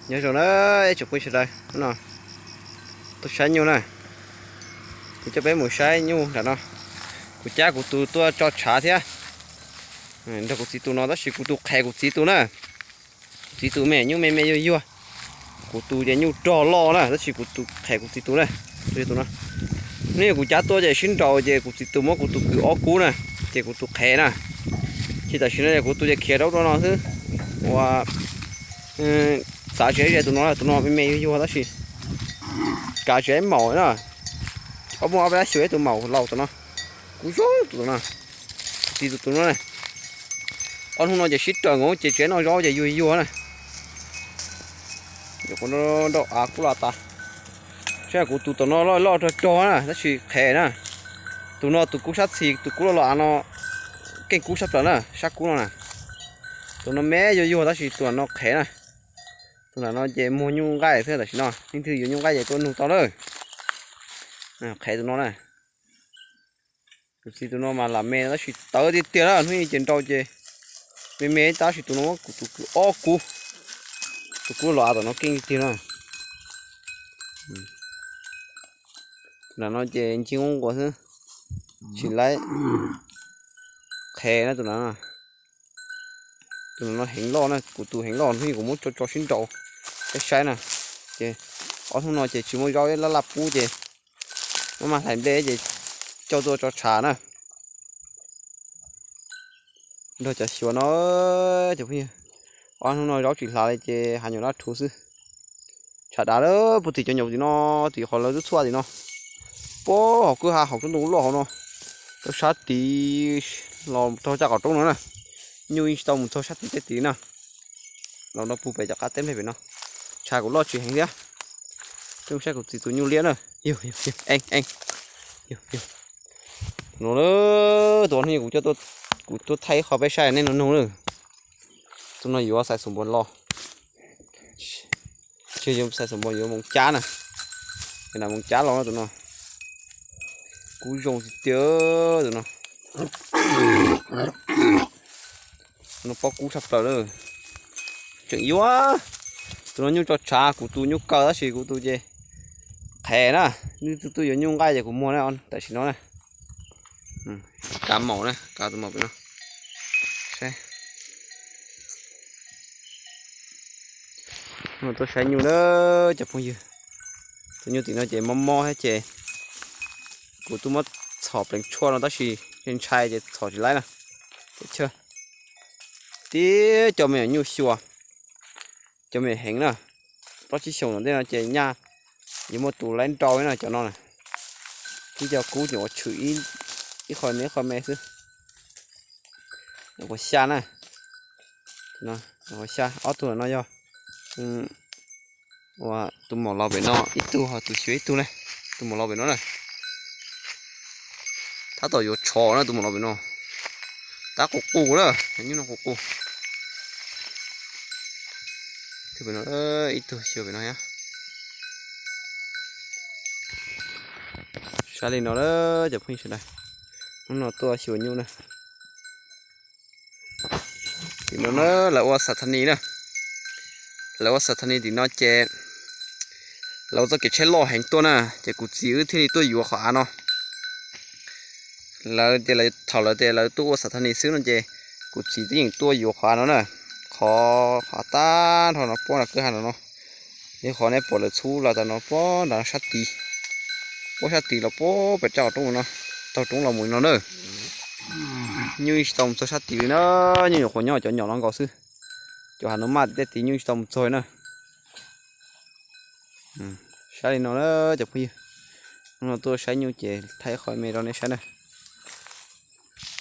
Nyob zoo na ib tsoom phooj ywg sawv daws, hnub no tuaj saib nyuj na. Kuv coj peb mus saib nyuj nram no. Kuv cab kuv tus tuaj tso tshav thiab. Nrog kuv txiv tus no tab sis kuv tus qhev kuv txiv tus na. Kuv txiv tus me nyuj me me yuag yuag. Kuv tus ces nyuj rog loj na tab sis kuv tus qhev kuv txiv tus na. Tus no. Hnub kuv cab tuaj ces sib nraus ces kuv txiv tus muab kuv tus kwv ob kub na, ces kuv tus qhev na. Ces tam sim no kuv tus ces khiav rau ub rau no xwb. Ua xav tsis ze tus no, tus no me me yuag yuag tab sis kav tsis ib maum na. Ob muaj ob peb lab xyuas ib tus maum laus tus no. Kuv zoo tus no. Txiv tus tus no na. Ob hnub no ces sib raws nkaus ces tsis noj zaub ces yuag yuag na. Nrau av kub los tas. Saib kuv tus tom no loj loj rog rog na tab sis qhev na. Tus no tus kub sab txhis tus kub loj los av no keej kub sab plaws na, sab kub no na. Tus no me yuag yuag tab sis tus no qhev na. Tus no ces muag nyuj nqaij thiab tam sim no, leej twg yuav nyuj nqaij ces tuaj nug tau lawm. Qhev tus no na. Kuv txiv tus no mas lam me tab sis tawv tiag tiag na, hnub ib ces nrau ces me me tab sis tus no muab kuv tus kwv ob kub. Tus kub los av tom no keej tiag tiag na. Tus no ces ncig nquas xwb, tsis laib qhev na tus no. Tus no heev loj na, kuv tus heev loj hnub kuv muab tso tso sib nraus saib saib na. Ces ob hnub no ces tsis muaj zaub laj laj pub ces muab mas hlais nplej ces coj tuaj tso tshav na. Nrog cov xyuas no, cov phooj ywg, ob hnub no zaub tsis hlav li ces hav nyuam dab rhuv xwb. Tshav dav lawm puag tim cov nyom tim no, tim qhov lawv txhua tim no. Puag hauv kwj ha hauv tsob ntoo loj hauv no, rau sab tid los txog caj qhov roob no na. Nyuj yeej tsis tau mus txog sab tid tej tid na. Los no puag pem cov qab teb nplej pem no. Tshav kuv loj tsis heev thiab. Coj saib kuv txiv tus nyuj liab na. Yog, yog, yog, eej, eej. Yog, yog. Tus no, tus no kuv, kuv tuaj thaij ib qho peb saib nej no nug na. Tus no yuav xaiv xum npua los. Tsis yuav xaiv xum npua, yuav moos cab na. Ces na moos cab los no tus no. Kub zoo tiag tiag tus no. Tus no pob kub tshaj plaws lawm. Tseem yuav. Tus no nyuj tso tshav, kuv tus nyuj kaw tab sis kuv tus ces qhev na. Nws tus twg yuav nyuj nqaij ces kuv muag na, tam sim no na. Kav maum na, kav tus maum pem no. Saib. Tuaj saib nyuj na cov phooj ywg. Tus nyuj tim no ces mob mob thiab ces kuv twb muab txhom pleev tshuaj no tab sis ntshai ces txhom tsis laib na. Teb chaws tib co me nyuam nyuj xyuas, cov me nyuam heev na. Plaub tsib xyoos tom ntej no ces nyaj yuav muaj tus laib nrau na cov no na. Tib co kub nyuam ua tshwm ib qho me ib qho me xwb. Nyuam qhuav xya na. Nyuam qhuav xya, ob tug no yog tus maum laus pem no ib tug ho tus xyuas ib tug ne. Tus maum laus pem no na. Tab tom yuav tshov na tus maum laus pem no. Tab qus qus na, nyuj no qus qus. Tus pem no, ib tug xyuas pem no thiab. Saib li no cov phooj ywg sawv daws, hnub no tuaj xyuas nyuj na. Tim no na, lawv ua xas thas nis na. Lawv ua xas thas nis tim no ces lawv ua txoj kev tsheb loj heev tuaj na, ces kuv txiv wb thiaj li tuaj yuav qhov av no. Lawv tias lawv thaum lawv tias lawv tuaj ua xas thas nis xwb no ces kuv txiv twb yeej tuaj yuav qhov av no na. Qhov av tag nrho no puab nram kwj ha no no. Yog qhov nej pom lawv txhub los tas no puab nram sab tid. Puab sab tid los puab pem raj qhov roob no, taug roob los mus no na. Nyuj yeej tsis tau mus txog sab tid li na, nyuj nyuam qhuav nyob cov nyom no nkaus xwb. Cov hav no maj tej tid nyuj tsis tau mus txog na. Saib li no na cov phooj ywg, hnub no tuaj saib nyuj ces thaij qhov me rau nej saib na.